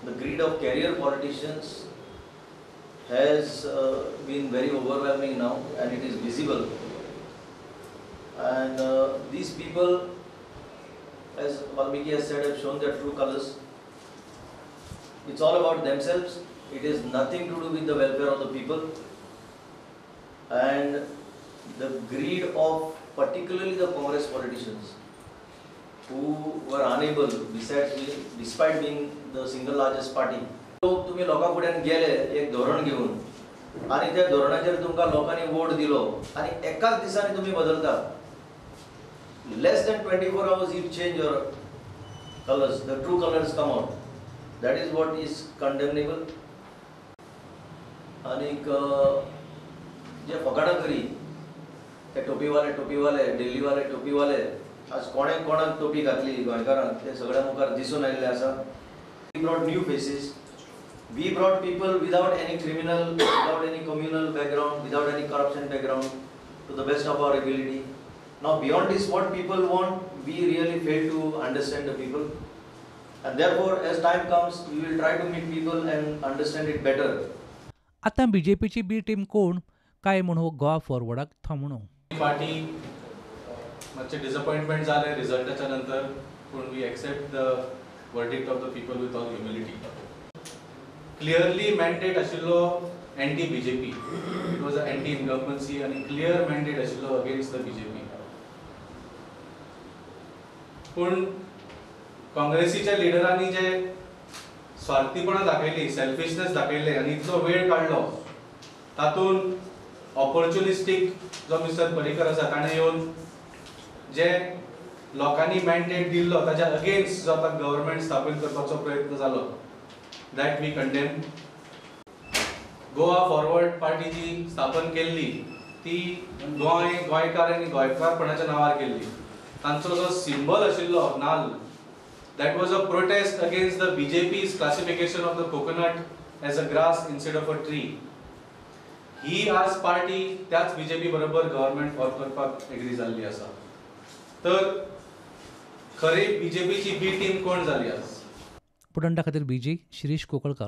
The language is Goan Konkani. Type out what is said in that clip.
The greed of career politicians has been very overwhelming now and it is visible. And these people, as Valmiki has said, have shown their true colors. It's all about themselves. It is nothing to do with the welfare of the people. And the greed of particularly the Congress politicians who were unable, despite being the single largest party. लोक तुमी लोकां फुड्यान गेले एक धोरण घेवन आनी त्या धोरणाचेर तुमकां लोकांनी वोट दिलो आनी एकाच दिसांनी तुमी बदलता. Less than 24 hours you change your colors, the true colors come out. That is what is condemnable. आनीक जे फकाणां करी ते टोपीवाले टोपीवाले दिल्लीवाले टोपीवाले आज कोणे कोणाक टोपी घातली गोंयकारांक ते सगळ्या मुखार दिसून आयिल्ले आसा. We brought new faces. We brought people without any criminal, without any communal background, without any corruption background, to the best of our ability. Now beyond this, what people want, we really fail to understand the people. And therefore, as time comes, we will try to meet people and understand it better. आतां बीजेपीची बी टीम कोण काय म्हूण हो गोवा फॉरवर्डाक थांबणो. पार्टी मातशें डिसअपॉइंटमेंट जालें रिजल्टाच्या नंतर, पूण we accept the verdict of the people with all humility. Clearly mandate आशिल्लो anti BJP, it was a anti incumbency आनी क्लियर मॅन्डेट आशिल्लो अगेन्स्ट the BJP. पूण काँग्रेसीच्या लिडरांनी जे स्वार्थीपणा दाखयली, सेल्फिशनेस दाखयले आनी इतलो वेळ काडलो, तातूंत ऑपॉर्च्युनिस्टीक जो मिस्टर पर्रीकर आसा ताणें येवन जे लोकांनी मॅन्डेट दिल्लो ताच्या अगेन्स्ट जो आतां गव्हर्मेंट स्थापन करपाचो प्रयत्न जालो, that we condemn. Goa Forward Party जी स्थापन केल्ली ती गोंय, गोंयकार आनी गोंयकारपणाच्या नांवार केल्ली. तांचो जो सिंबल आशिल्लो नाल्ल, that was a protest against the BJP's classification of the coconut as a grass instead of a tree. ही आज पार्टी त्याच बीजेपी बरोबर गव्हर्मेंट फॉर्म करपाक एग्री जाल्ली आसा. तर खरी बीजेपीची बी टीम कोण जाली आज? पुटंडा खातीर बीजी शिरीष कोकळकर.